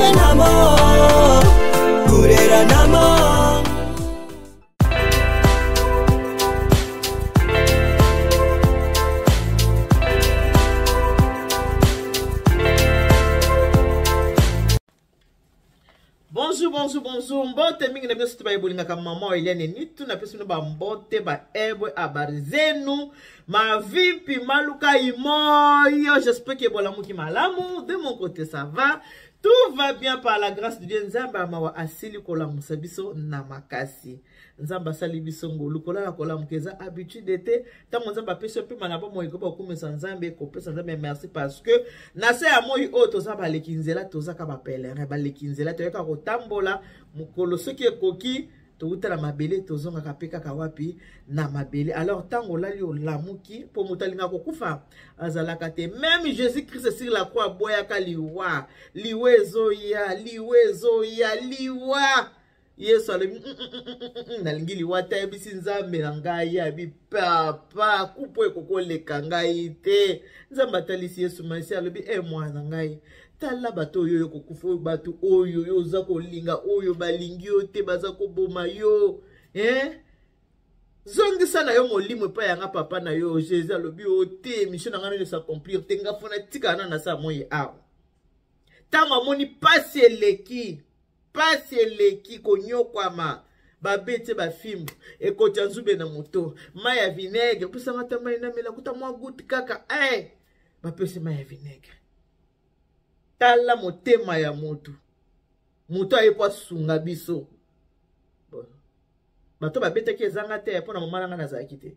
Kurenamo, kureranamo. Bonjour, bonjour, bonjour. Mbote mingi na bino soki baye bolingaka maman Eliane Nitu na pesi bino ba mbote ba ebwe habari zenu mavipi maluka imoyo. J'espère que bolamuki malamu. De mon côté ça va. Tout va bien par la grâce de Dieu. Nzambe mawa asili kolamusa biso na makasi. Nzambe asali biso ngolu kolala kolamuka eza habitude te. Ntango Nzambe apesi yo pema na bomoi koba kokumisa Nzambe, kopesa Nzambe merci parce que na se ya moi oyo toza baleki nzela, toza ka ba pèlerin, baleki nzela, toyaka kotambola mokolo soki ekoki towuta na mabele tozongaka mpe kaka wapi na mabele. Alors ntango olali olamuki, mpo moto alingaka kokufa azalaka te. Même Jésus Christ sur la croix aboyaka liwa, liwa ezoya, liwa ezoya, liwa. Yesu alobi nalingi liwa te, ayebisi Nzambe na ngai, abi papa kupo ekokoleka ngai te. Nzambe atalisi Yesu masi, alobi e mwana na ngai, tala bato oyo yo kokufa, oyo bato oyo yo oza kolinga, oyo balingi yo te, baza koboma yo, eh? Zongisa na yo molimo epai yanga papa na yo. Jésus alobi o te, mission na ngai nano s'accomplir te, nga fona tikala na nasa moi awa. Ntango amoni pasi eleki, pasi eleki, konyokwama, babeti bafimbu, ekoti ya nzube na moto, mai ya vinaigre, pesanga ata mai namela kuta mwa goutte kaka, eh, bapesi mai ya vinaigre. Tala motema ya moto, moto aye po asunga biso. Bon, bato babetaki ezanga te, mpo na mama na ngai nazalaki te.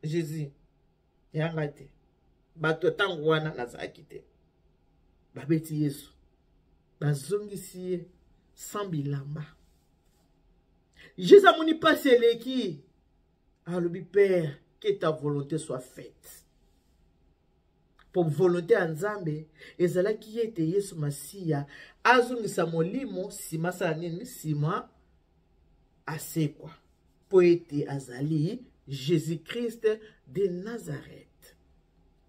Jésus yanga te, bato ntango wana nazalaki te. Babeti Yesu, bazongisi ye sans bilamba. Jésus amoni pasi eleki, alobi Père, que ta volonté soit faite. Po volonté ya Nzambe ezalaki ete Yesu Masiya azongisa molimo sima asala nini? Sima asekwa, po ete azali Jésus-Christ de Nazareth.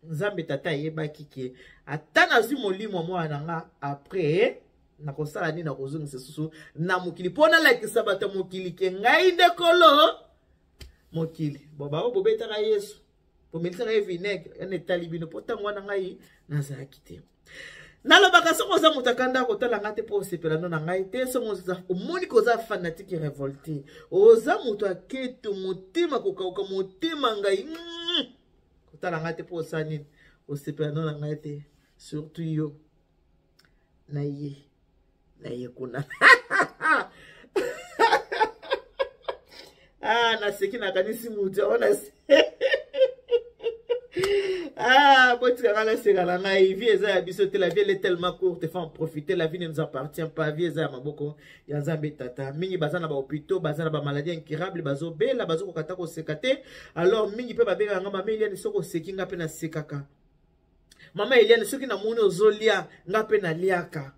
Nzambe tata ayebaki ke ata nazwi molimo mwana na nga, après nakosala nini? Nakozongisa susu na mokili mpo nalakisa bato ya mokili ke ngai nde kolo mokili. Bo bango bobetaka Yesu, bomelisaka ye vinaigre, yana etali bino, mpo ntango wana ngai nazalaki te. Nalobaka soki oza moto akanda kotala ngai te mpo osepela no na ngai te. Soki omoni koza fanatique révolté, oza moto aketo, motema kokauka, motema ngai, kotala ngai te mpo osala nini? Osepela no na ngai te, surtout yo na ye na ye kuna. Ah, naseki, nakanisi motu yango na ah, botika nga naseka na ngai. Vie eza ya biso te, la vie elle est tellement courte, faut en profiter. La vie ne nous appartient pas, vie eza ya maboko ya Nzambe tata. Mingi baza na bahôpitaux, baza na bamaladie incurable, bazobela, bazokoka ata koseka te. Alors mingi mpe babengaka nga mama Eliane, soki oseki nga mpe nasekaka. Mama Eliane, soki namoni ozolia nga mpe naliaka.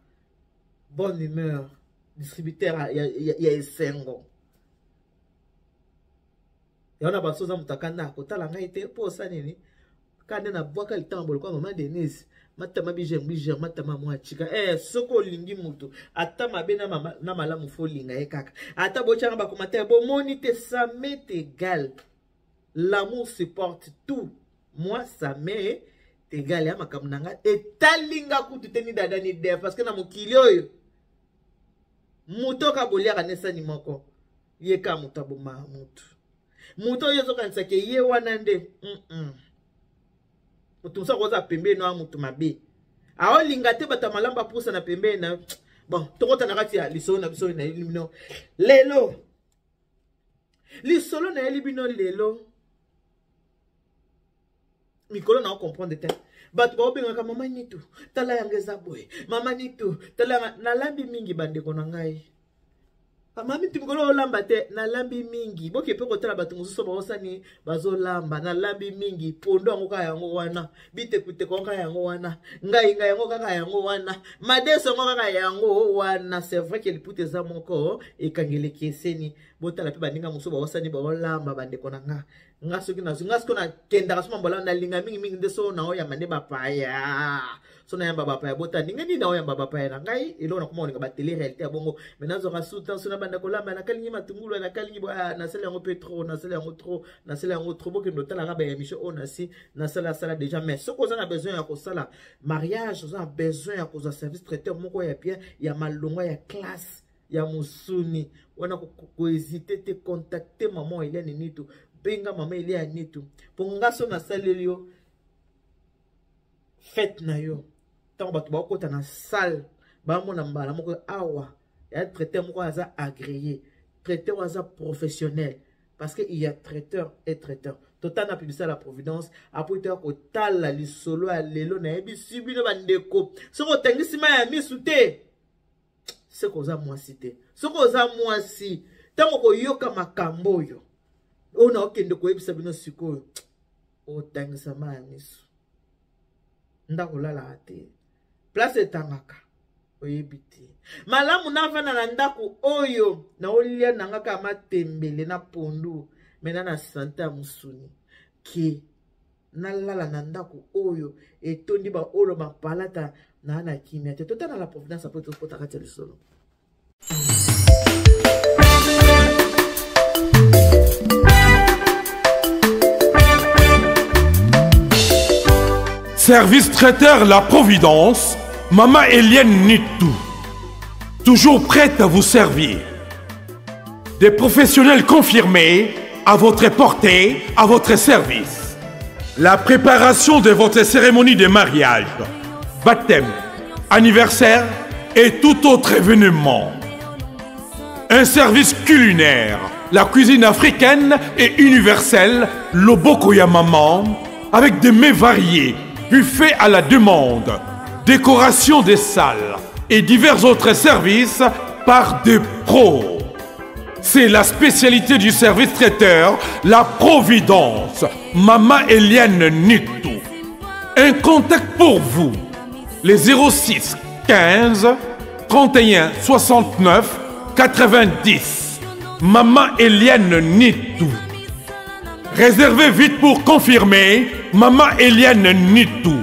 Bonne humeur, distributeur ya esengo. Yango na baso oza moto akanda kotala ngai te mpo osala nini? Kaka nde nabwaka litambo lokola mama Denise, matama bijer bijer, matama mwa chika. Soki olingi moto ata mabe na malamu, fo olinga ye kaka. Ata botyanga bakomatere bomoni te, ça m'est égal. L'amour supporte tout. Moi ça m'est égal. Ya makambo na ngai etali nga kutu te, ni dada ni def, parce que na mokili oyo moto oyo kaka boliaka nesani moko, ye kaka moto abomaka motu. Moto oyo ozokanisaka ye wana nde moto mosusu akoza pembeni na moto mabe, aolinga te bato ya malamu bapusa na pembeni na. Bon, tokota na kati ya lisolo na biso nayeli bino lelo. Lisolo nayeli bino lelo, mikolo na comprendre te. Bato baobengaka mama Nitu, tala yango eza boye, mama Nitu, tala yanga. Nalambi mingi bandeko na ngai. Mama Nitu, mikolo olamba te. Nalambi mingi, boke mpe kotala bato mosusu baosani bazolamba. Nalambi mingi, pondo yango kaka yango wana, bitekuteko yango kaka yango wana, ngai ngai yango kaka yango wana, madeso yango kaka yango wana. C'est vrai que liputa eza moko ekangeleki eseni. Botala mpe baninga mosusu baosani baolamba. Bandeko na nga, nga soki nazwi nga sikoyo nakendaka so mambola, nalinga mingimingi nde so naoyamba nde bapaya. So nayamba bapaya bota ndenge nini naoyamba bapaya na ngai eloko nakoma kolinga batele réalité ya bongo me nazwaka sutan so nabanda kolamba nakalingi matungulu nakalingi ah, nasala yango mpe trop nasala yango trop nasala yango trop bokende otalaka baémission oyo nasi nasalasala déjà mais soki oza na besoin ya kosala mariage oza na besoin ya kozwa service traiteur moko ya bien ya malonga ya classe ya mosuni wana kohésite te contacte mama Eliane Nitu benga mama Eliane Nitu mpo nga so nasaleli yo fete na yo ntango bato bakokota na salle bamona mbala moko awa ya traiteur moko aza agréé traiteur oyo aza professionnel parce que il y a traiteur et traiteur totala na publicité la providence apoi toya kotala lisolo ya lelo nayebisi bino bandeko soki otangisi mai ya misu te soki oza mwasi te soki oza mwasi ntango okoyoka makambo oyo oyo naokende koyebisa bino sikoyo otangisa mai ya miso ndako olalaka te place etangaka oyebi te malamu navanda na ndako oyo naolia na nga kaka matembele na pondu mena na sante ya mosuni ke nalala na ndako oyo etondi baolo mapalata naa na kimia te totala la providence apo tokota kati ya lisolo. Service traiteur La Providence, Mama Eliane Nitou, toujours prête à vous servir. Des professionnels confirmés à votre portée, à votre service. La préparation de votre cérémonie de mariage, baptême, anniversaire et tout autre événement. Un service culinaire, la cuisine africaine et universelle, Loboko ya Maman, avec des mets variés, buffet à la demande, décoration des salles et divers autres services par des pros. C'est la spécialité du service traiteur, la Providence, Mama Eliane Nitou. Un contact pour vous, les 06 15 31 69 90. Mama Eliane Nitou. Réservez vite pour confirmer, Mama Eliane Nitou.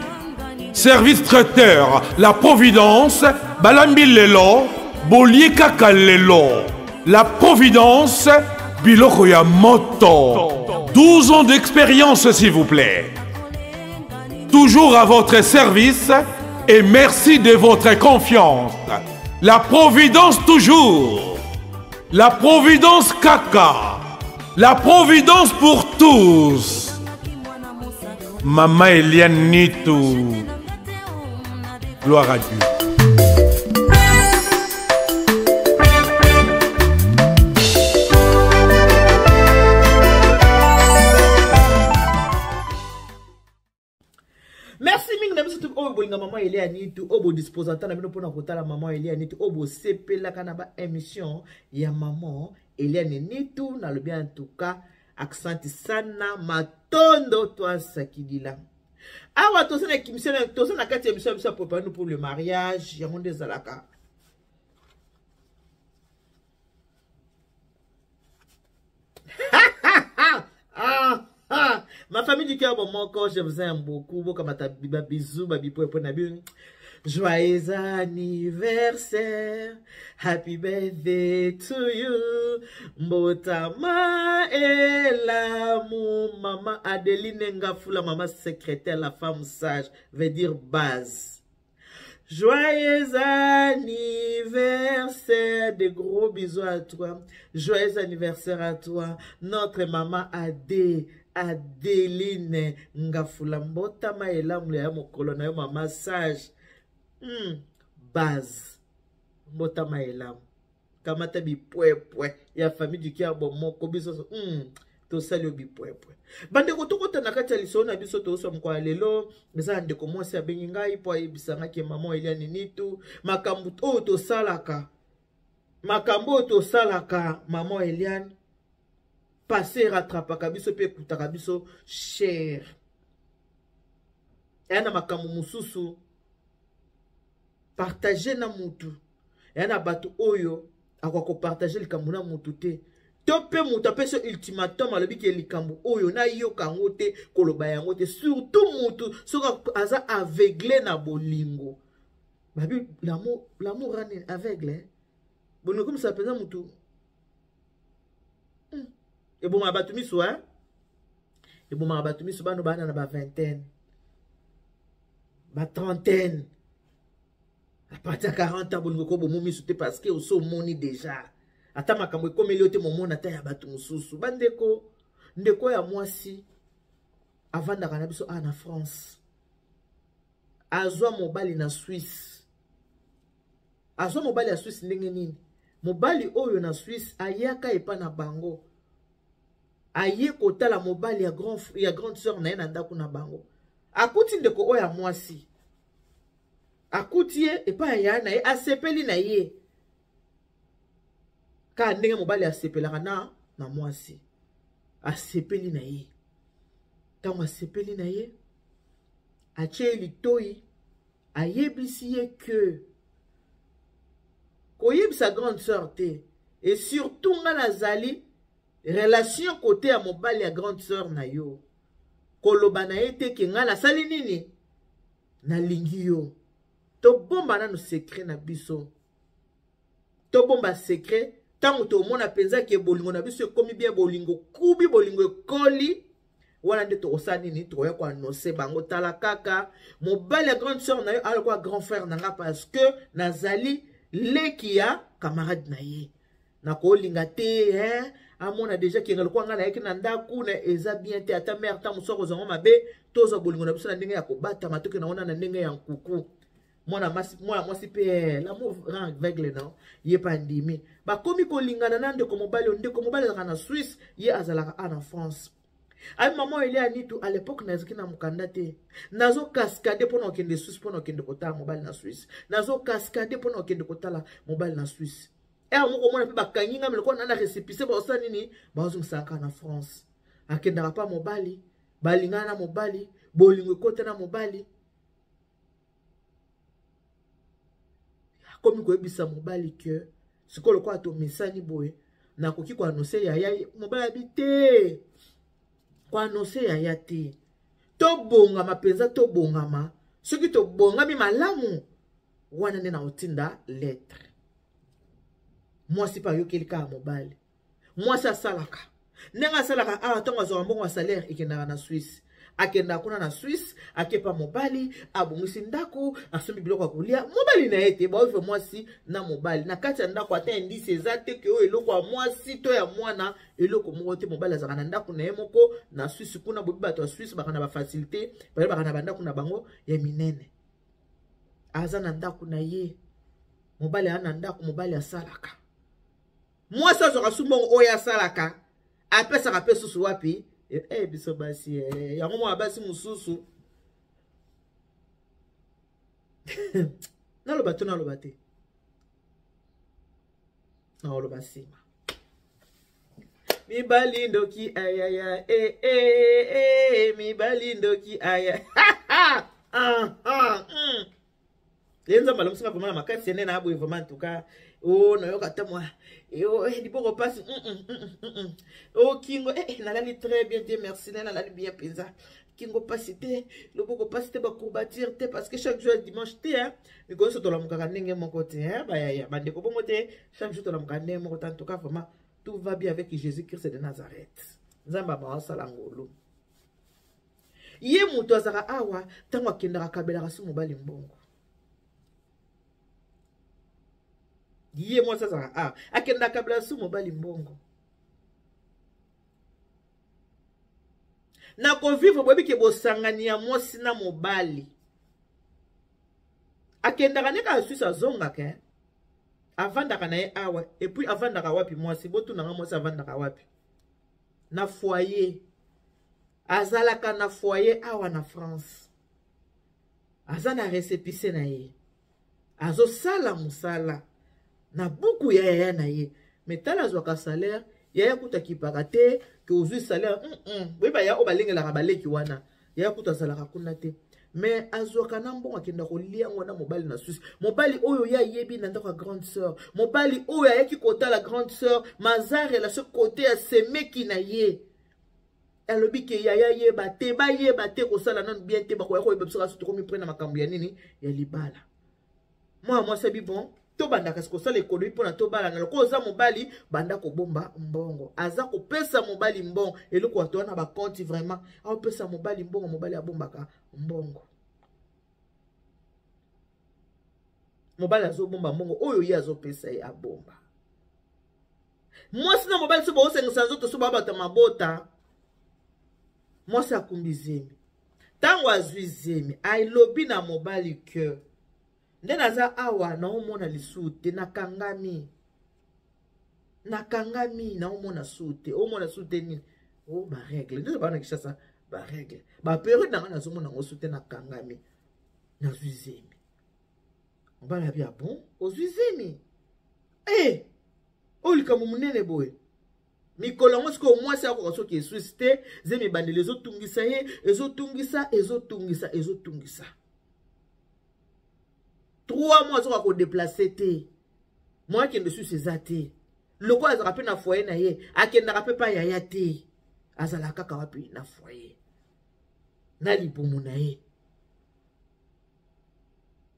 Service traiteur, la Providence, Balambi Lelo, Bolie Kaka Lelo. La Providence, Biloko ya Moto. 12 ans d'expérience, s'il vous plaît. Toujours à votre service et merci de votre confiance. La Providence toujours. La Providence Kaka. La Providence pour tous. Mama Eliane Nitou. Gloire à Dieu. Merci mingi na biso oyo bolinga mama Elia Nitu, oyo bodisposanta na bino mpona kotala mama Elia Nitu, oyo bosepelaka na ba émission ya mama Eliane Nitu. Nalobi en tout cas accent sana matondo twasakidila. Awa toza na émission, toza na kati ya émission ya biso ya préparer nous pour le mariage, yango nde ezalaka. Ah, ah. Ma famille du cœur, bon, mon corps, je vous aime beaucoup. Bokamata bisous, ba bipo na bino. Joyeux anniversaire, happy birthday to you. Mbotama elamu, maman Adeline Ngafula, maman secrétaire, la femme sage, veut dire base. Joyeux anniversaire, de gros bisous à toi. Joyeux anniversaire à toi, notre maman Adé, Adeline Ngafula. Mbotama elamu ya mokolo na yo, maman sage. Base. Mbotama elamu. Kamata bipwepwe ya famille du cœur bon moko biso. Tosali yo bipwepwe. Bandeko, tokota na kati ya lisolo na biso tozoswa mokolo ya lelo. Eza na ndeko mwasi abengi ngai mpo ayebisangaki mama Eliane Nitu makambo oyo tosalaka, makambo oyo tosalaka mama Eliane passé rattrapaka biso mpe ekutaka biso cher. Eya na makambo mosusu partage na mutu, eya na bato oyo akoka kopartage likambo na mutu te. To mpe moto apesi yo ultimatum, alobi ke likambo oyo nayoka yango te, koloba yango te. Surtout motu soki aza aveugle na bolingo. Babi l'amour, l'amour rend aveugle, eh? Bolingo ekomisa mpenza motu ebomaka bato miso, eh? Ebomaka bato miso. Bano bana na ba vingtaine, ba trentaine, à partir ya 40 ans, bolingo ekobomo miso te, parce que oso omoni déjà ata makambo ekomeli yo te, momona ata ya bato mosusu. Bandeko, ndeko ya mwasi avandaka na biso awa na France, azwa mobali na Suisse. Azwa mobali ya Suisse ndenge nini? Mobali oyo na Suisse ayaka epa na bango, aye kotala mobali ya, grand, ya grande sœur na ye na ndako na bango. Akuti ndeko oyo ya mwasi, akuti ye epai ya yaya na ye, asepeli na ye kaka ndenge mobali asepelaka na mwasi. Asepeli na ye. Ntango asepeli na ye, atie ye litoi, ayebisi ye ke koyebisa grande sœur te, et surtout nga nazali relation côté ya mobali ya grande sœur na yo, koloba na ye te ke nga nasali nini, nalingi yo. Tobomba nanu secret na biso, tobomba secret. Ntango tomona mpenza ke bolingo na biso ekomi bien, bolingo kubi, bolingo ekoli, wana nde tokosala nini? Tokoya koannonce bango: tala kaka, mobali ya grande sœur na yo alokola grand frère na nga, parce que nazali leki ya camarade na ye. Nakolinga te, hein? Amona déjà kenga lokola ngai nayaki na ndako na eza bien te. Ata mare ta mosu akozwango mabe. Tozwa bolingo na biso na ndenge ya kobatama, tokende yango na ndenge ya nkuku. Mwana mwasi mpe, eh, l'amour rend aveugle, non? Ye mpe andimi, bakomi kolingana na ndeko mobali oyo. Ndeko mobali azalaka na Suisse, ye azalaka a na France. Ayi mama Elia Anitu, à l'époque nazalaki na mokanda te, nazokaskade mpona kokende Suisse, mpona kokende kotala mobali na Suisse. Nazokaskade mpona kokende kotala mobali na Suisse. Ere moko omona mpe bakangi ngai lokola na récépissé, baosala nini? Bazongisaka na France. Akendaka mpa mobali, balingana na mobali, bolingo ekota na mobali. Akomi koyebisa mobali ke sikoyo lokola tomesani boye, nakoki koannonce yaya. Mobali abi te, koannonce yaya te, tobongama mpenza, tobongama. Soki tobongami malamu, wana nde nakotinda lettre. Mwasi mpe ayokeli kaka mobali. Mwasi asalaka ndenge asalaka awa, ntango azwaka mbongo ya salaire, ekendaka na Suisse. Akendaka kuna na Suisse, akepa mobali, abongisi ndako, asombi biloko ya kolia. Mobali na ye te, baoive mwasi na mobali na kati ya ndako. Ata indisi eza te ke oyo eloko ya mwasi to ya mwana, eloko moko te. Mobali azalaka na ndako na ye moko na Suisse kuna. Bobi bato ya Suisse baka na bafacilité, bayebaka na bandako na bango ya minene. Aza na ndako na ye, mobali aza na ndako, mobali asalaka. Mwasi azwaka su mbongo oyo asalaka, apesaka mpe susu wapi? Eh, biso basi, eh, yango mwa basi mosusu, naloba to naloba te, naoloba nsima. Mibali ndoki ayaya, eh, eh, eh, mibali ndoki aya. Ah, ah. Ye Nzambe alomisaka vraiment na makasi nde na boye vraiment. En tout cas, o nayoka ata mwa liboko mpasi, o kingo, eh, nalali très bien te. Merci, nde nalali bien mpenza. Kingo mpasi te, loboko mpasi te, bacourbature te, parce que chaque jour ya dimanche te, hein. Mikolo nyonso tolamukaka ndenge moko te, hein, bayaya, bandeko, bongo te. Chaque jour tolamukaka ndenge moko te. En tout cas, vraiment, tout va bien avec Jésus Christ de Nazareth. Nzambe abaosala ngolu. Ye moto azalaka awa, ntango akendaka, akabelaka so mobali mbongo. Ye mwasi azalaka awa, akendaka, akabelaka so mobali mbongo. Na kovivre, boyebi ke bosangani ya mwasi na mobali, akendaka nde kaka Suisse, azongaka, eh? Avandaka na ye awa. Et puis avandaka wapi mwasi? Botunanga, mwasi avandaka wapi? Na foyer. Azalaka na foyer awa na France, aza na récépissé na ye, azosala mosala na buku ya yaya na ye. Me tala, azwaka salaire, yaya kutu akipaka te ke ozwi salaire. Boyeba ya oyo balengelaka baleki wana, yaya kutu azalaka kuna te. Mais azwaka na mbongo, akenda kolia yango na mobali na Suisse, mobali oyo ye ayebi na ndako ya grande sœur, mobali oyo ayaki kotala grande sœur, maza relation kote ya semeki na ye. Alobi ke yaya yeba te, bayeba te, kosala nanu bien te, bakoya koyeba biso kasi tokomi pre na makambo ya nini ya libala. Mwana mwasi abi bon, tobanda kasi kosala ekonomi mpona tobalana. Lokola oza mobali, banda kobomba mbongo. Aza kopesa mobali mbongo, eloko bato wana bakonti vraiment. Aopesa mobali mbongo, mobali abombaka mbongo, mobali azobomba mbongo oyo ye azopesa ye abomba. Mwasi na mobali so baosangisa nzoto, so babata mabota, mwasi akumbi zemi. Ntango azwi zemi, alobi na mobali ke nde naza awa, naomona lisusu te, nakangami, nakangami, naomona su te. Omona su te nini? O barègle nde baa na Kinshasa, barègle, baperiode na ngai nazomona yango su te, nakangami, nazwi zemi. Mobali abi: "Ah bon, ozwi zemi? E oyo likambo monene boye." Mikolo yango sikoyo mwasi akoka soki eswisi te, zemi ebandeli ezotungisa ye, ezotungisa, ezotungisa, ezotungisa. 3 mois azoka kodéplacer te, mwa akende susu eza te. Lokola azalaka mpe na foyer na ye, akendaka mpe pa yaya te, azalaka kaka wapi? Na foyer, na libumu na ye.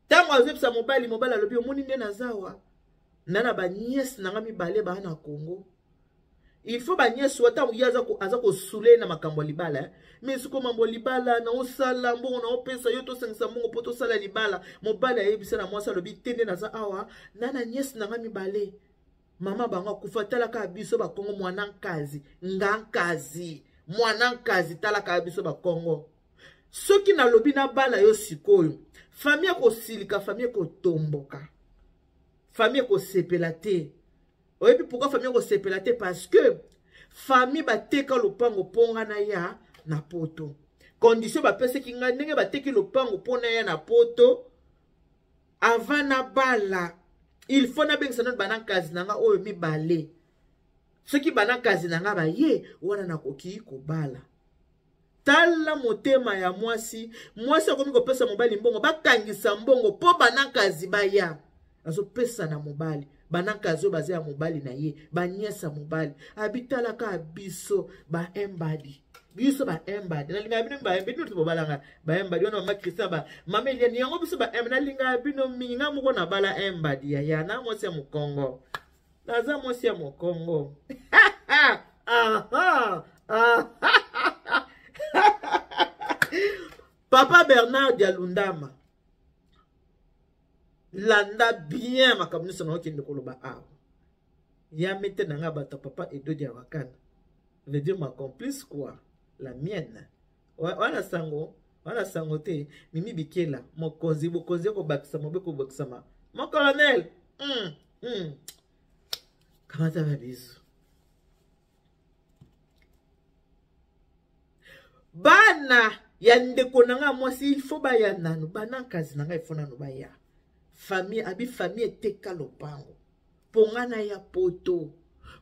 Ntango azoyebisa mobali, mobali alobi: "Omoni nde nazawa na banièces na nga mibale baa na Congo, il faut banièces wa." Ntango ye aza kosule na makambo ya libala, mais siko mambo ya libala, naosala mbongo, naopesa yo, tosangisa mbongo mpo tosala libala. Mobali ayebisa na mwasi, alobi te, nde naza awa na nièce na nga mibale, mama bango akufa, talaka biso Bakongo, mwana nkazi nga nkazi, mwana nkazi, talaka biso Bakongo, soki nalobi nabala yo sikoyo, famille ekosilika, famille ekotomboka, famille ekosepela te. Oyebi pourquoi famille ekosepela te? Parce que famille bateka lopango mpo nga na ya na Poto. Condition bapesaki ngai, ndenge bateki lopango mpo na ya na Poto, avant nabala, il faut nabengisa nano bana nkazi na nga oyo mibale. Soki bana nkazi na nga baye wana, nakoki kobala. Tala motema ya mwasi. Mwasi akomi kopesa mobali mbongo, bakangisa mbongo mpo banakazi baya. Azopesa na mobali, banakazi oyo baza ya mobali na ye, banièces ya mobali. Abitalaka biso baembadi, biso baembadi, nalingaka bino bino to bobalanga baembadi wana, mama Christian, ba mama Eliani, yango biso baemba, nalingaka bino mingi. Nga moko nabala embadi, yaya na mwasi ya mokongo, naza mwasi ya mokongo. Aha, papa Bernard ya Lundama, landa bien makambo nyonso naokende koloba awa. Ya mete na nga bato, papa Edodi ya Wakana, veut dire ma complice quoi, la mienne wana sango, wana sango te. Mimi Bikela mokonzi, bokonzi ekobakisama, obe kobakisama, mon colonel. Kamata babisous. Bana ya ndeko na nga mwasi, il faut baya nanu, bana nkazi na ngai, il faut nanu baya. Famille abi, famille eteka lopango mpo nga na ya Poto.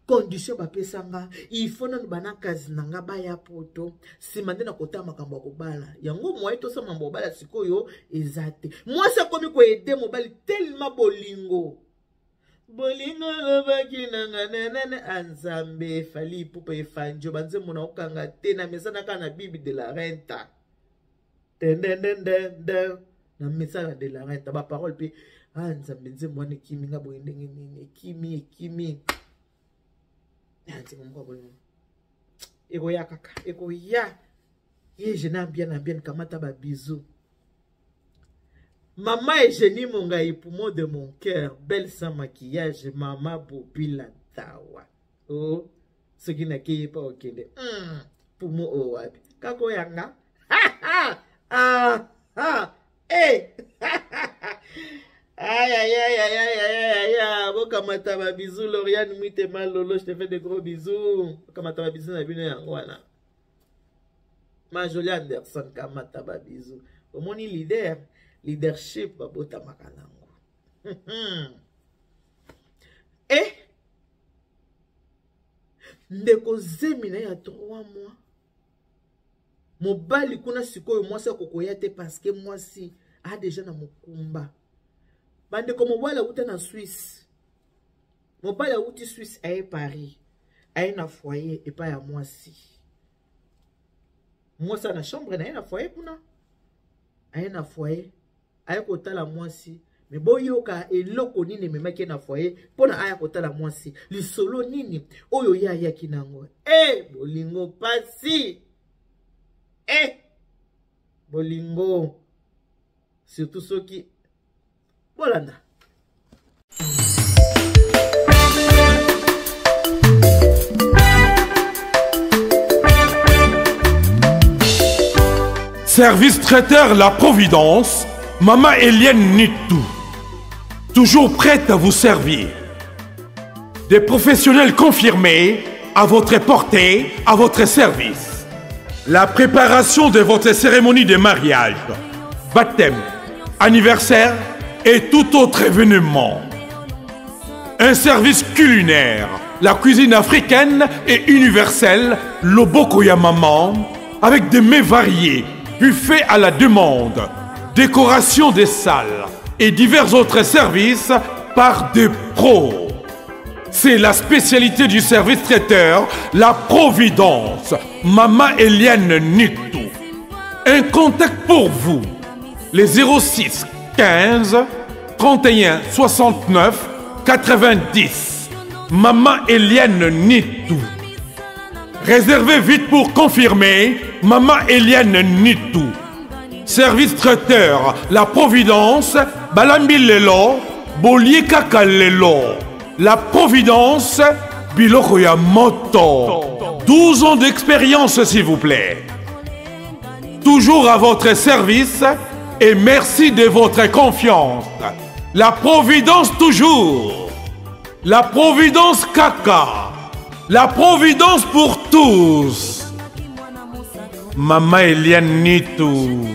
Condition bapesa nga, il faut nanu bana nkazi na nga baya Poto, nsima nde nakotala makambo ya kobala yango. Moye tosala mambo ya kobala sikoyo eza te. Mwasi akomi koaider mobali tellement bolingo, bolingo olobaki nanga nenene anzambe efali ipupa efanjo banzembo na okanga te na mesana kaka na Bibi de la Renta tendendendende na mesana de la Renta baparole mpe. Ah Nzambe, nzembo wana ekimi nga boye ndenge nini? Ekimi, ekimi na nzembo moko ya bolingo ekoya kaka, ekoya ye je na bien na bien. Kamata babisous, Mama Eugénie Mongai, poumon de mon cœur, belle sans maquillage, Mama Bobila Tawa. Oh, soki nakei pa okende. Poumon oyo wapi? Kaka oyanga. Ah, ah, eh. Aïe, aïe, aïe, aïe, aïe, aïe, aïe, aïe. Bokamata ba bisous, Lauriane Mwitema Lolo, je te fais de gros bisous. Bokamata ba bisous na bino yango wana. Ma Jolie Anderson, kamata ba bisous. Omoni leader, leadership babotamaka nango. Eh, ndeko, zemi na ye ya 3 mois. Mobali kuna sikoyo mwasi akokoya te parce que mwasi a deja na mokumba. Bandeko, mobali awuta na Suisse, mobali awuti Suisse aye Paris, aye na foyer epai ya mwasi. Mwasi na chambre na ye na foyer kuna, aye na foyer, aye kotala mwasi. Me boyoka eloko nini ememaki ye na foyer mpona aya kotala mwasi, lisolo nini oyo ye ayaki nango. E bolingo pasi, e bolingo surtout soki bolanda. Service traiteur La Providence, Maman Eliane Nitou, toujours prête à vous servir. Des professionnels confirmés à votre portée, à votre service. La préparation de votre cérémonie de mariage, baptême, anniversaire et tout autre événement. Un service culinaire, la cuisine africaine et universelle, Loboko ya Maman, avec des mets variés, buffet à la demande, décoration des salles et divers autres services par des pros. C'est la spécialité du service traiteur, La Providence, Maman Eliane Nitou. Un contact pour vous, les 06 15 31 69 90. Maman Eliane Nitou. Réservez vite pour confirmer, Maman Eliane Nitou. Service traiteur, La Providence, Balambi Lelo, Bolie Kaka Lelo. La Providence, biloko ya moto. 12 ans d'expérience, s'il vous plaît. Toujours à votre service et merci de votre confiance. La Providence toujours. La Providence Kaka. La Providence pour tous. Maman Eliane Nitou.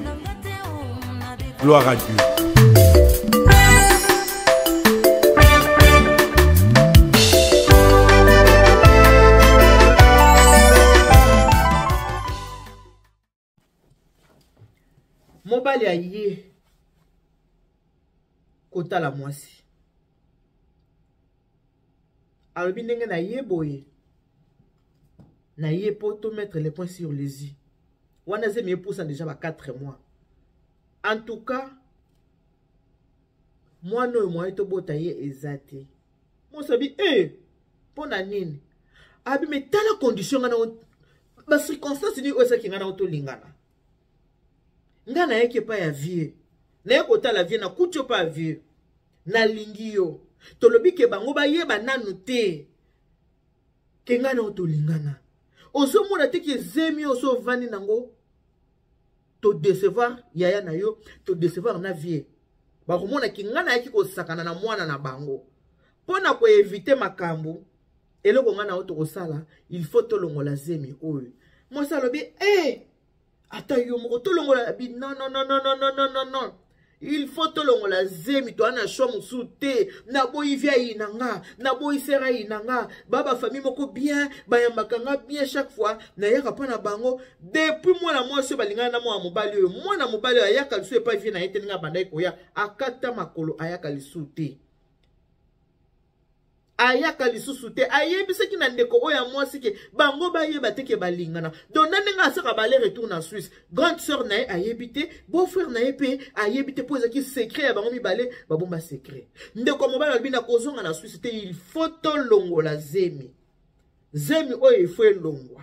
Gloire à Dieu. Mobali aye kotala mwasi, alobi ndenge na ye boye na ye po to mettre les points sur les i. Wana zemi epusa déjà ba 4 mois. En tout cas, mwana oyo moye tobota ye eza te. Mwasi abi e mpo na nini? Abi me tala condition nga na ba circonstance nini oyo esalaki nga na tolingana. Nga nayaki epai ya vieux, naye kotala vieux, nakuti yo epai ya vieux, nalingi yo. Tolobi ke bango bayeba nanu te ke ngai na yo tolingana. Ozomona te ke zemi oyo so ovandi nango, todecevoir yaya na yo, todecevoir na vieux. Bakomona ke ngai nayaki kosakana na mwana na bango. Mpo na koevite makambo, eloko ngai na yo tokosala, il faut tolongola zemi oyo. Mwasi alobi, eh, ata yo moko tolongola bi, non, non, non, non, non, non, non, non, non. Il faut tolongola zemi, toa na choix mosusu te. Naboyi vie ayi na nga, naboyi sere ayi na nga, ba ba famille moko bien, bayambaka nga bien chaque fois, nayaka mpa na bango. Depuis mwana mwasi oyo balingana na mwana mobali oyo, mwana mobali oyo ayaka lisusu epai vie na ye te, ndenge abandaki koya, akata makolo, ayaka lisusu te. Ayaka lisusu te. Ayebisaki na ndeko oyo ya mwasi ke bango bayeba te ke balingana. Donc na ndenge asaka ba aller retour na Suisse, grande sœur na ye ayebi te, beau frère na ye pe ayebi te, po ezalaki secret ya bango mibale, babomba secret. Ndeko mobali alobi na kozonga na Suisse te, il faut tolongola zemi. Zemi oyo il faut elongwa.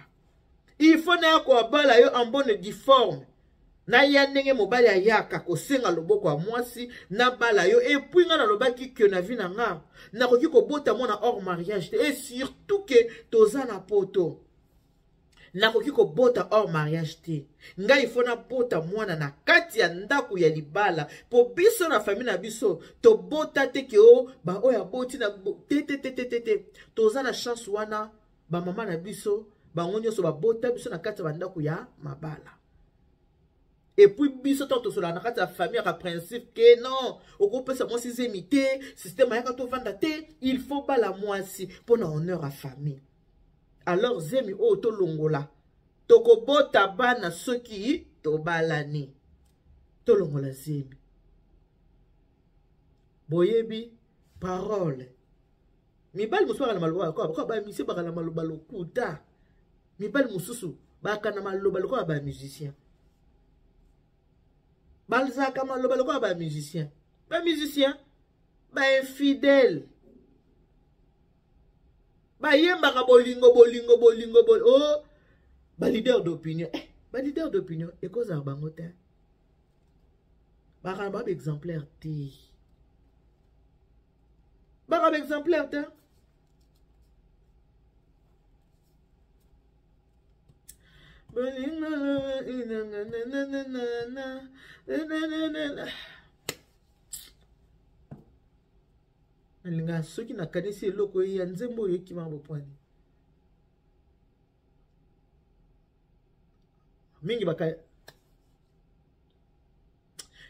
Il faut na kobala yo en bonne due forme. Na ya ndenge mobali ayaka kosenga loboko ya mwasi, nabala yo. Et puis nga nalobaki ke na vie na nga nakoki kobota mwana hors mariage te, et surtout ke toza na poto, nakoki kobota hors mariage te. Ngai il faut nabota mwana na kati ya ndako ya libala, po biso na famille na biso tobota te ke o ba oyo aboti na te, te, te, te, te, te. Toza na chance wana, ba mama na biso bango nyonso babota biso na kati ya bandako ya mabala. Et puis biso tant tosolaka na kati ya famille ya principe ke non, okopesa mwasi zemi te, système ayaka tovanda te, il faut bala mwasi mpona honneur ya famille. Alors zemi oyo tolongola, Tokobota bana soki tobalani. Tolongola zemi. Boyebi parole. Mibali mosusu bakana maloba lokola ba musicien, bakana maloba lokuta. Mibali mosusu bakana maloba lokola ba musicien. Balzaka maloba lokola ba musicien. Ba musicien ba infidèle. Bayembaka bolingo bolingo bolingo bolingo. Oh, ba leader d'opinion. Eh, ba leader d'opinion ekozala bango te. Bakana ba exemplaire te. Bakana ba exemplaire te. Nalinga soki nakanisi eloko ya nzembo oyo ekima bopwani mingi baka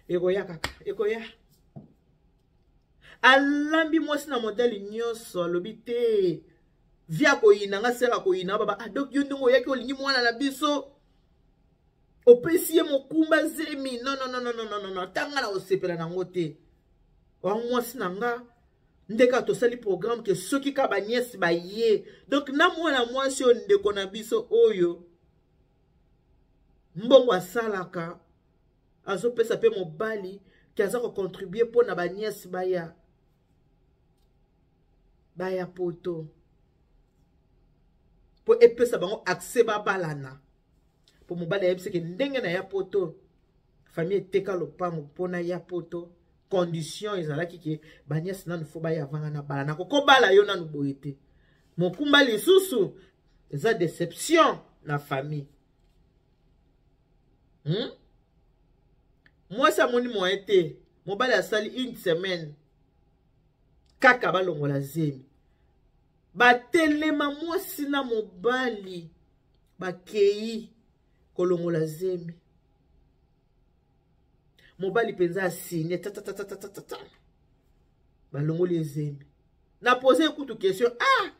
ekoya kaka ekoya. Alambi mwasi na modele nyonso, alobi te via koyina nga sera koyina baba. Ah, donc yo ndongo oyaki olingi mwana na biso, opesi ye mokumba zemi. Non, non, non, non, non, non, non, ata nga na kosepela nango te. Wa mwasi na nga nde kaka tosali programme ke soki kaka baniese baye. Donc na mwana mwasi oyo ndeko na biso oyo mbongo asalaka azopesa mpe mobali ke aza kocontribue mpo na baniese baya baya poto mpo epesa bango accès babalana. Mpo mobali ayebisi ke ndenge na ya poto, famille eteka lopango mpo na ya poto, condition ezalaki ke baniese nanu fo baya vanga na bala, nakokobala yo nanu boye te. Mokumba lisusu eza déception na famille. Mwasi amoni moyen te, mobali asali une semaine kaka balongola zemi. Batelema mwasi na mobali bakei kolongola zemi. Mobali mpenza asigne tatatatatata, balongoli ezemi. Na pose kutu question, ah,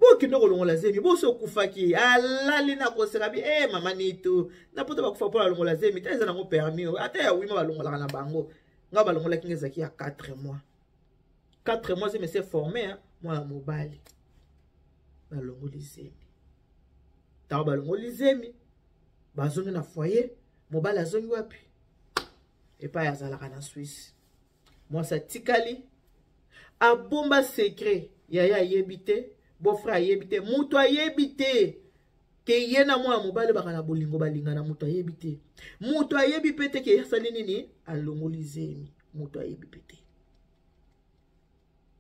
bokende kolongola zemi boso okufaki. Alali na koseka bi, eh, mama Nitu, na poto bakufa mpo balongola zemi te, eza nango permis ata ya wima balongolaka na bango. Nga balongolaki nga ezalaki ya 4 mois. 4 mois zemi se formé, mwana mobali balongoli zemi. Ntango balongoli zemi, bazongi na foyer. Mobali azongi wapi? Epai azalaka na Suisse. Mwasi atikali abomba secret, yaya ayebi te, beau-frère ayebi te, moto ayebi te ke ye na mwana mobali baka na bolingo balingana. Moto ayebi te, moto ayebi pe te ke asali nini, alongoli zemi. Moto ayebi pe te,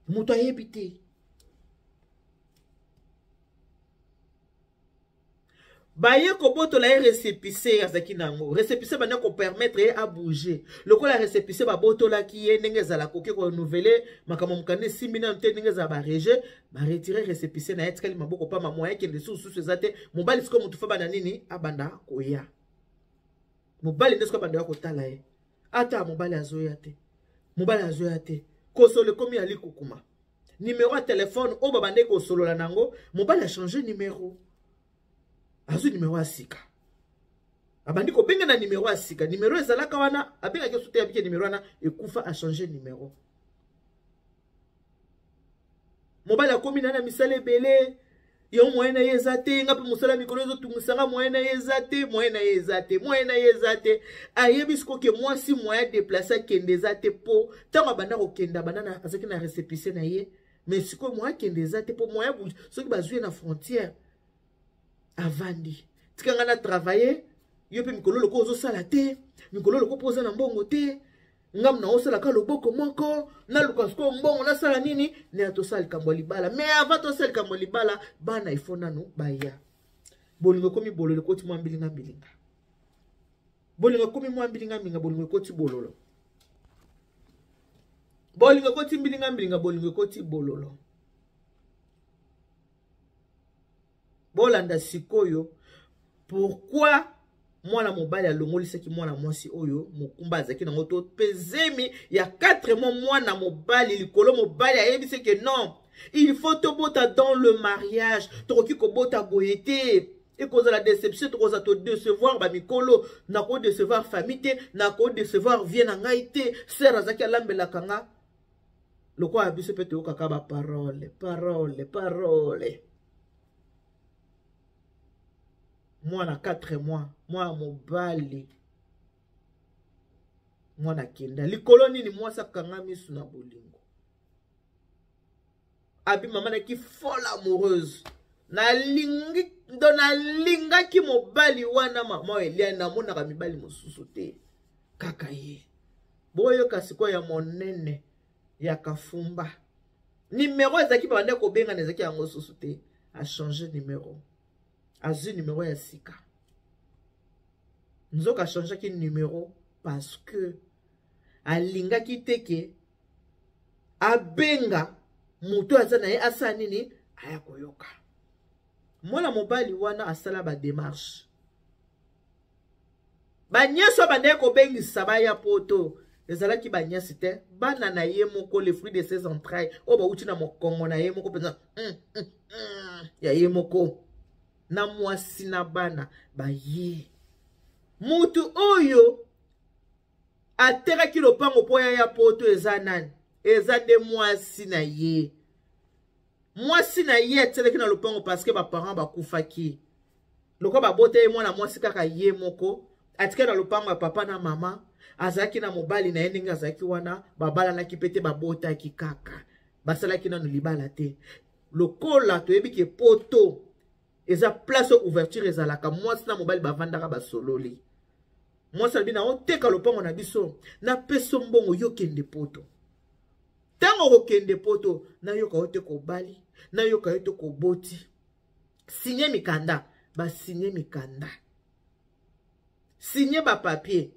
moto ayebi te. Baye kobotola ye récépissé azalaki nango. Récépissé banda kopermettre ye abouger. Lokola récépissé babotolaki ye, ndenge ezala koki korenouveler makambo mokanda esimbi nano te, ndenge ezala barejet, baretire récépissé na ye, atikali maboko pamba. Moyen ekende susu eza te. Mobali sikoyo motu fa banda nini, abanda koya. Mobali nde sikoyo abanda ya kotala ye, ata mobali azoya te, mobali azoya te. Kosolo ekomi ya likukuma. Numero ya telefone oyo babandaki kosolola nango, mobali achange numero, azwi numero ya sika, abandi kobenga na numero ya sika. Numero ezalaka wana abengaki osu te, abiki numero wana ekufa, achange numero. Mobali akomi na misala ebele, yo moyen na ye eza te. Nga mpe mosala mikolo ezotungisanga, moyen na ye eza te, moyen na ye eza te, moyen na ye eza te. Ayebi sikoyo ke mwasi moyen déplace akende eza te, mpo ntango abanda kokende abanda azalaki na récépissé na ye, mais sikoyo moyen akende eza te, mpo moyen soki bazwi ye na frontière avandi. Tika nga na travailler, yo mpe mikolo loko ozosala te, mikolo loko mpo oza na mbongo te, ngamu na osalaka loboko moko, naluka sikoyo mbongo nasala nini naya tosala likambo ya libala. Mais avant tosala likambo ya libala, bana ifo nanu baya. Bolingo ekomi bololo, ekoti mwa mbilinga mbilinga. Bolingo ekomi mwa mbilinga mbilinga, bolingo ekoti bololo. Bolingo ekoti mbilinga mbilinga, bolingo ekoti bololo. Bolanda sikoyo pourquoi mwana mobali alongolisaki mwana mwasi oyo mokumba azalaki nango to mpe zemi ya 4 mois. Mwana mobali likolo, mobali ayebisi ke non, il faut tobota dans le mariage, tokoki kobota boye te. Ekozala déception, tokozala todecevoir bamikolo. Nakodecevoir famille te, nakodecevoir vie na ngai te. Sere azalaki alambelaka nga lokola biso mpe toyokaka baparole parole parole. Mwana 4 mois, mwana mobali, mwana kenda likolo nini, mwasi akanga misu na bolingo. Abi mama naki folle amoureuse, nalingi ndo nalingaki mobali wana. Mama Eliane, namonaka mibali mosusu te, kaka ye. Boyoka sikoyo ya monene ya Kafumba. Numero ezalaki babanda kobengana, ezalaki yango susu te. Achange numero, azwi numero ya sika. Nzoka achangeaki numero parce que alingaki te ke abenga moto aza na ye asala nini, aya koyoka. Mwana mobali wana asala bademarche, banyasi oyo bandaki kobengisa baya poto ezalaki banyasi te, bana na ye moko, le fruit de ses entrailles, oyo bauti na mokongo na ye moko mpenza, ya ye moko, na mwasi na bana baye. Mutu oyo atekaki lopango mpo ya ya poto eza nani? Eza nde mwasi na ye. Mwasi na ye atielaki na lopango parce que baparent bakufaki. Lokola babota ye mwana mwasi kaka ye moko, atikali na lopango ya papa na mama. Azalaki na mobali na ye ndenge azalaki wana, babalanaki mpe te, babotaki kaka, basalaki nano libala te. Lokola toyebi ke poto eza place ouverture ezalaka, mwasi na mobali bavandaka, basololi. Mwasi alobi, na oteka lopango na biso, napesa mbongo, yo kende poto. Ntango okokende poto, nayoka yo te kobali, nayoka yo te koboti, signe mikanda. Basigne mikanda, signe bapapier,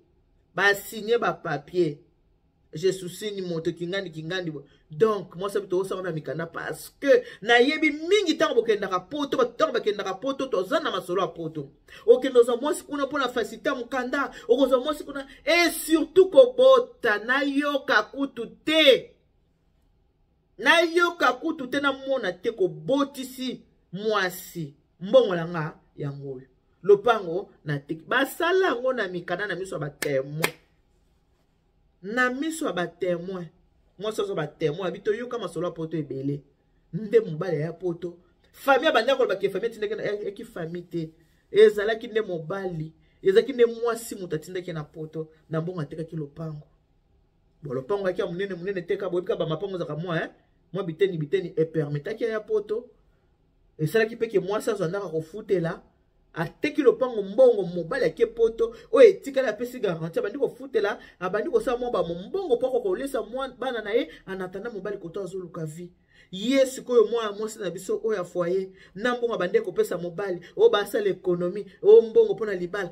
basigne bapapier, je sousigne moto kingandi kingandi. Donc mwasi abi, tozosanga na mikanda parce que nayebi mingi ntango bokendaka poto, bato ntango bakendaka poto, toza na masolo ya poto. Okende ozwa mwasi kuna mpona facilité ya mokanda, okozwa mwasi kuna et surtout kobota, nayoka kutu te, nayoka kutu te, namona te kobotisi mwasi. Mbongo na nga yango oyo, lopango nateki. Basala yango na mikanda, na miso ya batemoin, na miso ya batemoin. Mwasi azwa batemoin, abi toyoka masolo ya poto ebele. Nde mobali aya poto, famille abandi koloba ke famille atindaki eki, famille te, ezalaki nde mobali, ezalaki nde mwasi moto atindaki na poto na mbongo atekaki lopango. Bon, lopango yaki ya monene monene te, ka boyebi ka bamapango ezalaka mwa mwa biteni biteni, epermetaki aya poto. Esalaki mpe ke mwasi azwa ndaka kofutela. Ateki lopango, mbongo mobali ake poto, oyo etikali apesi garantie, abandi kofutela, abandi kosala mwa bamombongo mpo akoka kolesa bana na ye en attendant mobali koto azoluka vie. Ye sikoyo mwana mwasi na biso oyo ya foyer, na mbongo abandi kopesa mobali oyo basala économie, oyo mbongo mpona libala,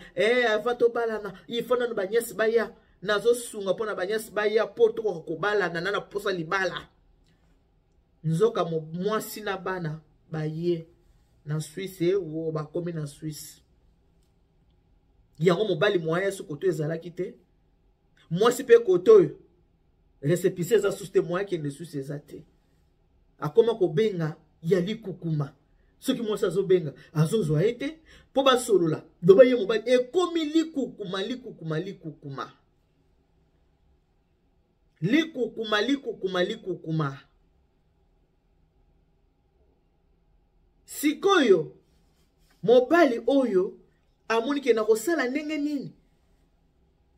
avant tobalana ifo nano banyesi baya, nazosunga mpona banyesi baya mpo tokoka kobalana, na naposa libala. Nzoka mwasi na bana baye na Suisse, wo bakomi na Suisse yango, mobali moyen so koto ezalaki te, mwasi mpe koto oyo récépissé eza susu te, moyen kende suisse eza te. Akoma kobenga ya likukuma, soki mwasi azobenga azozwa ye te mpo basolola. Loba ye mobali ekomi likukuma likukuma likukuma likukuma likukuma likukuma. Sikoyo mobali oyo amoni ke na kosala ndenge nini?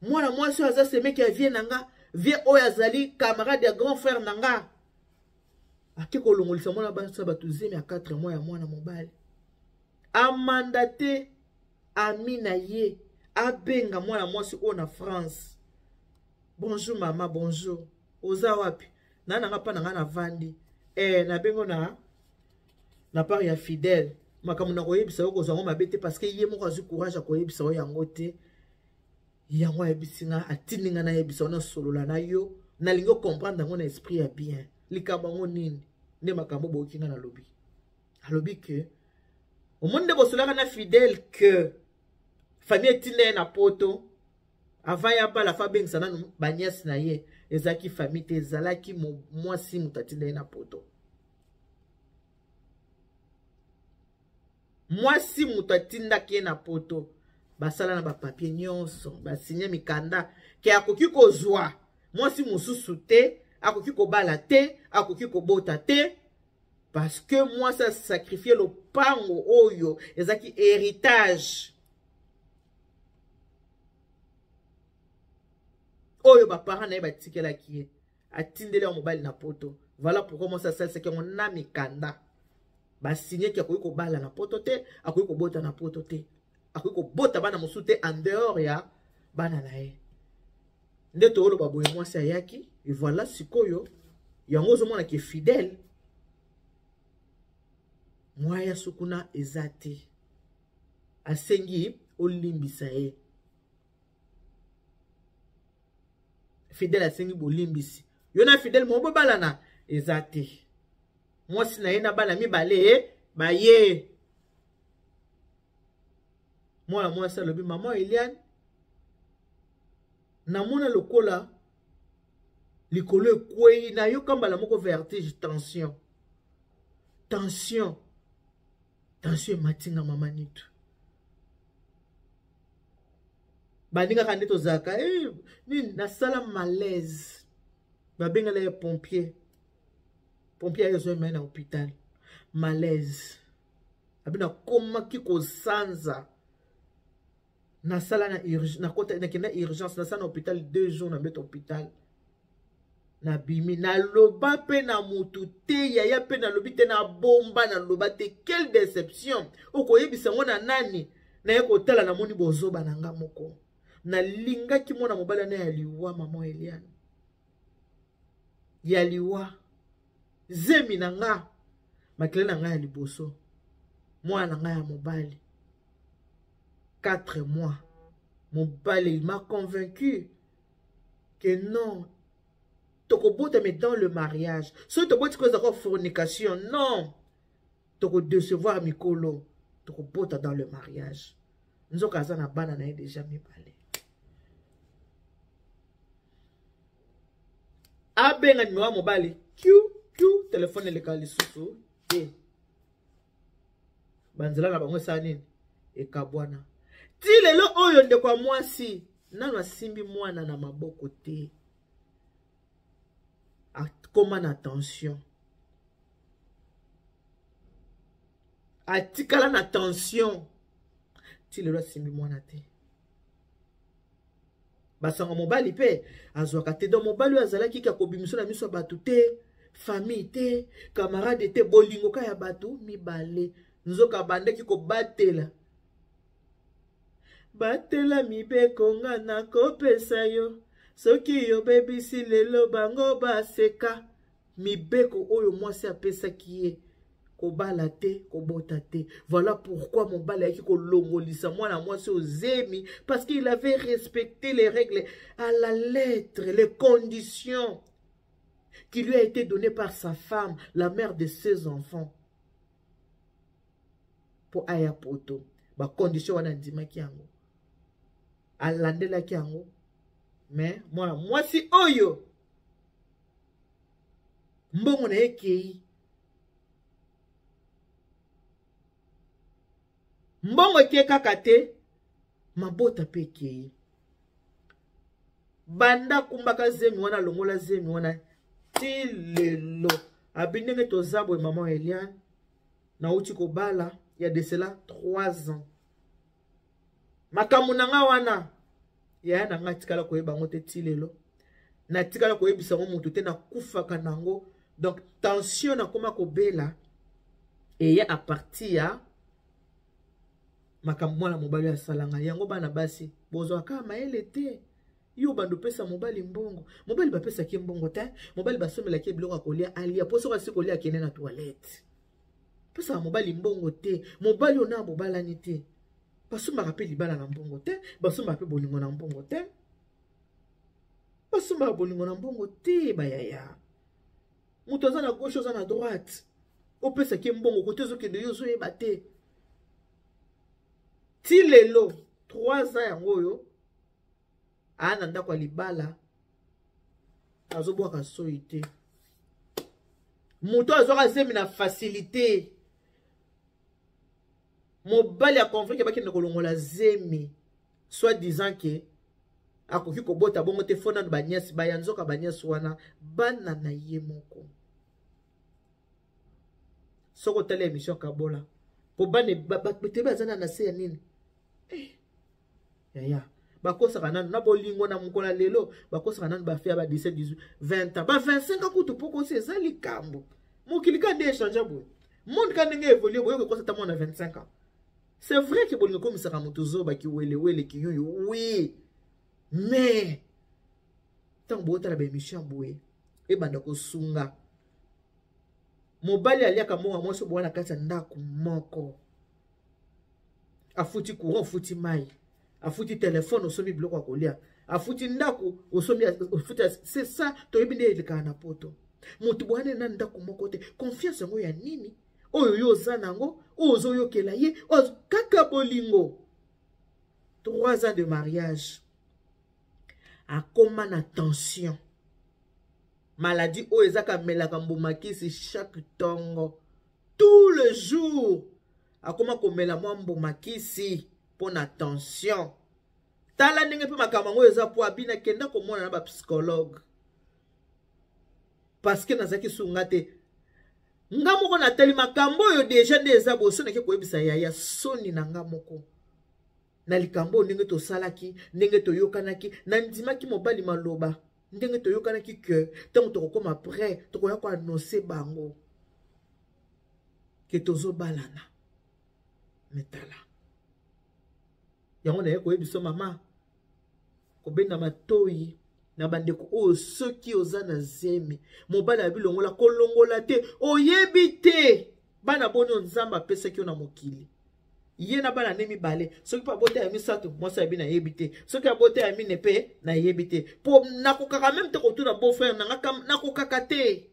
Mwana mwasi oyo aza semeki ya vie na nga, vie oyo azali camarade ya grand frère na nga, ake kolongolisa mwana basa bato zemi ya 4 mois ya mwana mobali. Amandate ami na ye abenga mwana mwasi oyo na France. Bonjour mama, bonjour, oza wapi? Na nanga mpa na nga navandi, nabengo na part ya Fidèle. Makambo na koyebisa yo, kozwa yango mabe te parce que ye moko azwi courage ya koyebisa yo yango te. Yango ayebisi nga, atindi nga nayebisa yo, nasolola na yo. Nalingi ocomprendre yango na esprit ya bien. Likambo yango nini? Nde makambo boyoki nga nalobi. Alobi ke omoni nde bosolaka na Fidèle ke famille etinda ye na poto, avant ya bala fa abengisa nanu baniese na ye. Ezalaki famille te, ezalaki mwasi moto atinda ye na poto. Mwasi moto atindaki ye na poto, basala na bapapier nyonso, basigne mikanda ke akoki kozwa mwasi mosusu te, akoki kobala te, akoki kobota te, parce que mwasi asacrifie lopango oyo ezalaki héritage oyo baparent na ye batikelaki ye, atindeli yango mobali na poto. Voilà pourquoi mwasi asalisaki yango na mikanda, basigneki akoki kobala na poto te, akoki kobota na poto te, akoki kobota bana mosusu te en dehors ya bana na ye. Nde toyoloba boye, mwasi ayaki, et voilà sikoyo yango ozomona ke fidèle mwaya sukuna eza te, asengi olimbisa ye. Fidèle asengi bolimbisi, yo na fidèle mo bobalana eza te. Mwasi na ye na bana mibale baye. Mwana mwasi alobi, mama Eliane, namona lokola likolo ekwei, nayoka mbala moko vertige, tension, tension, tension ematinga. Mama Nitu, baningaka nde tozalaka eh, nini, nasala malaise, babengela ye pompier, pompier aye ezwema ye na hôpital. Malaise abi, nakomaki kosanza, nasala na nakota, nakenda urgence, nasala na hôpital 2 jours na mbeto hôpital. Nabimi, naloba mpe na mutu te, yaya mpe nalobi te, nabomba, naloba te. Quelle déception! Okoyebisa yango na nani? Naye kotala, namoni bozoba na nga moko. Nalingaki mwana mobali wana ya liwa, mama Eliane, ya liwa, zemi na nga, makila na nga ya liboso, mwana na nga ya mobali 4 mois. Mobali, il m'a convaincu que non, tokobota mais dans le mariage. Soki toboti, kozaka fornication, non, tokodecevoir mikolo, tokobota dans le mariage. Nzoka aza na bana na ye deja mibale. Abenga nimero ya mobali, q q, telefone eleka lisusu te. Banzela na bango esala nini? Ekabwana. Ti lelo oyo, ndeko ya mwasi nano asimbi mwana na maboko te, akoma na tension, atikala na tension ti lelo, asimbi mwana te. Basango mobali mpe azwaka te. Donc mobali oyo azalaki ka kobimisa na miso ya bato te, famille te, camarade te, bolingo ka ya bato mibale, nzoka abandaki kobatela batela mibeko nga nakopesa yo. Soki yobebisi lelo, bango baseka. Mibeko oyo mwasi apesaki ye, kobala te, kobota te. Voilà pourquoi mobali ayaki kolongolisa mwana mwasi ozemi, parce qu'il avait respecté les règles à la lettre, les conditions qui lui a été données par sa femme, la mère de ses enfants, mpo aya poto. Bacondition wana andimaki yango, alandelaki yango. Mais mwana mwasi oyo, mbongo na ye ekei, mbongo eke kaka te, mabota mpe ekei. Banda kumbaka zemi wana, alongola zemi wana, ti lelo abi ndenge toza boye. Mama Eliane, nauti kobala ya de cela 3 ans. Makambo na nga wana, yaya na nga atikala koyeba yango te. Ti lelo natikala koyebisa yango motu te, nakufaka nango. Donc tension nakoma kobela eya à partir ya makambo mwana mobali oyo asalanga yango. Bana basi, bozwaka mayele te. Yo bando opesa mobali mbongo, mobali bapesaki ye mbongo te, mobali basomelaki ye biloko ya kolia, alia, mpo soki asi kolia, akende na toilette. Pesaka mobali mbongo te. Mobali oyo na bobalani te, basombaka mpe libala na mbongo te, basombaka mpe bolingo na mbongo te, basombaka bolingo na mbongo te. Bayaya, moto aza na gauche, oza na droite, opesaki ye mbongo, kote ezokende yo ozoyeba te. Ti lelo 3 ans yango oyo aa na ndako ya libala, azobwaka soi te. Moto azwaka zemi na facilité. Mobali aconvaincre bakende kolongola zemi, soit disant ke akoki kobota bongo te, fo nanu baniasi baya. Nzoka baniasi wana bana na ye moko. Soki otali émission Kabola, po bana bato baza na se ya nini? Eh, yaya, bakosaka nanu na bolingo na mokolo ya lelo, bakosaka nanu bafia ba 17, 18, 20 ans, ba 25 ans kutu, po kosi eza likambo. Mokili ka nde échange boye, monde ka ndenge évolue boye, kokosa ta mwana 25 ans. C'est vrai ke bolingo ekomisaka moto zoba, kiwelewele, kiyuyu, oui, mais ntango bootala baémission boye, ebanda kosunga. Mobali aliaka mbongo ya mwasi, bowa na kati ya ndako moko, afuti courant, afuti mai, afuti telefone, osombi biloko ya kolia, afuti ndako, osombi, ofuti. C'est ça, toyebi nde elekaka na Poto. Moto boyane na ndako moko te, confiance yango ya nini oyo yo oza nango, oyo ozoyokela ye kaka bolingo? 3 ans de mariage, akóma na tension, maladie oyo eza kamelaka mbuma kisi chaque ntongo, tout le jour akóma komela mwa mbuma kisi mpo na tension. Tala ndenge mpe makambo yango eza, po abina kenda komona na bapsychologue, parce que nazalaki sunga te. Nga moko natali makambo oyo déjà nde eza boye, so nake koyebisa yaya, soni na nga moko na likambo oyo. Ndenge tosalaki, ndenge toyokanaki, nandimaki mobali maloba, ndenge toyokanaki ke ntango tokokóma prêt, tokoya koannoncer bango ke tozobalana. Me tala yango, naye koyebisa mama, kobenda matoi na bandeko oyo: soki oza na zemi, mobali abi longola, kolongola te. Oyebi te bana boni oyo Nzambe apesaki yo na mokili. Ye na bana nde mibale, soki mpe abota ya misato, mwasi ayebi, nayebi te. Soki abota ya mine mpe nayebi te, mpo nakokaka même te kotuna beau frère nanga, nakokaka te.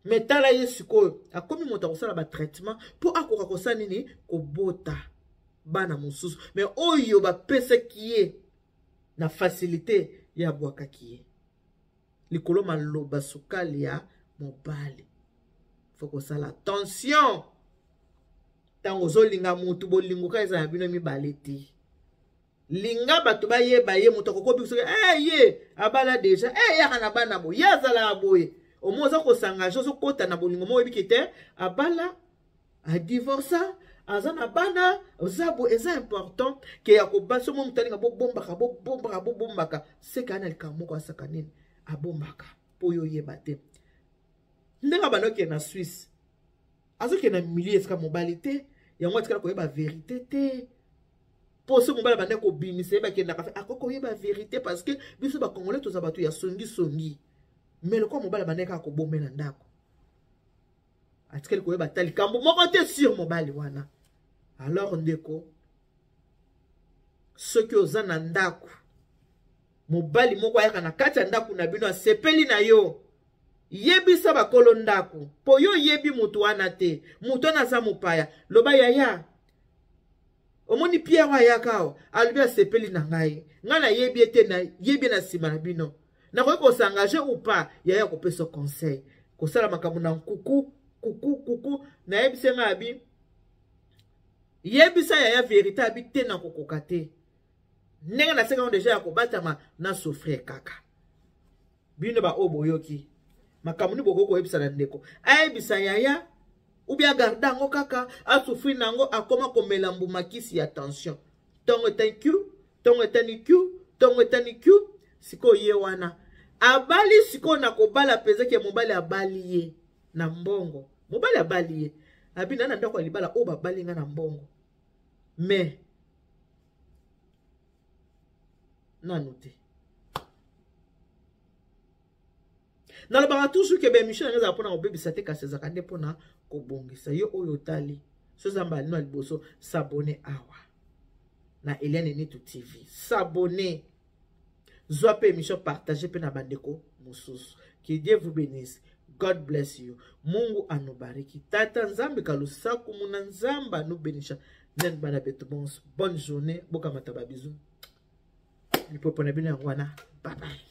Me tala ye sikoyo, akomi moto akosala batraitement mpo akoka kosala nini? Kobota bana mosusu. Me oyo bapesaki ye na facilité, ye abwakaki ye likolo maloba sukali ya mobali. Fo kosala attention ntango ozolinga mutu. Bolingo kaka eza na bino mibale te. Linga bato bayeba ye. Moto akokobi soki eh, ye abala déjà, eh, yaka na bana boye, ye azalaka boye. Omo oza kos'engager, ozokota na bolingo mo oyebiki te, abala, adivorça, aza na bana, oza boye. Eza important ke ya koba. So mo moto alinga, bobombaka, bobombaka, bobombaka, seka na likambo moko asaka nini, abombaka mpo oyo oyeba te. Ndenge abanda okende na Suisse, azokende na milieu esika mobali te, yango atikala koyeba vérité te. Mpo soki mobali abanda kobimisa ye, bakendaka fe, akoki koyeba vérité, parce que biso Bacongolais toza bato ya songisongi. Mais lokola mobali abandaki kaka kobomela ndako, atikali koyeba ata likambo moko te sur mobali wana. Alors ndeko, soki oza na ndako, mobali moko ayaka na kati ya ndako na bino, asepeli na yo, yebisa bakolo ndako, mpo yo oyebi motu wana te, motu wana aza mopaya. Loba: "Yaya, omoni Pierre oyo ayaka awa, alobi asepeli na ngai, ngai nayebi ete nayebi na nsima na bino, nakoki kos'engager ou pas?" Yaya kopesa conseil. Kosala makambo na nkuku kuku kuku. Nayebisi ngai, abi yebisa yaya vérité, abi te, nakokoka te ndenge nasengango déjà ya kobatama na souffrir kaka. Bino baoyo boyoki makambo nini, bokoki koyebisa na ndeko, ayebisa yaya ubi agarder yango kaka, asouffrir na yango. Akoma komela mbuma kisi ya tension, ntongo etani q, ntongo etani q, ntongo etani q. Sikoyo ye wana abali, sikoyo na kobala mpenza ke mobali abali ye na mbongo. Mobali abali ye, abi na ndako ya libala oyo babali nga na mbongo, mais nanu te. Nalobaka toujours ke baémission yango ezala mpona kobebisa te, kasi ezalaka nde mpona kobongisa. Yo oyo otali, so eza mbala lino ya liboso, s'abonner awa na Eliane Nitu TV, s'abonner, zwa mpe émission, partage mpe na bandeko mosusu. Que Dieu vous bénisse. God bless you. Mungu anubariki. Tata Nzambe kalusaku muna Nzambe anubenisha nani bana betu bonso. Bonne journée. Bokamata babisous, lipopo na bino yango wana. Bye bye.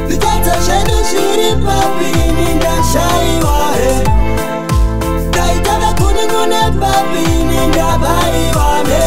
Litata shenu shiri papi ninda shaiwa he. Taita. Indaba iwame.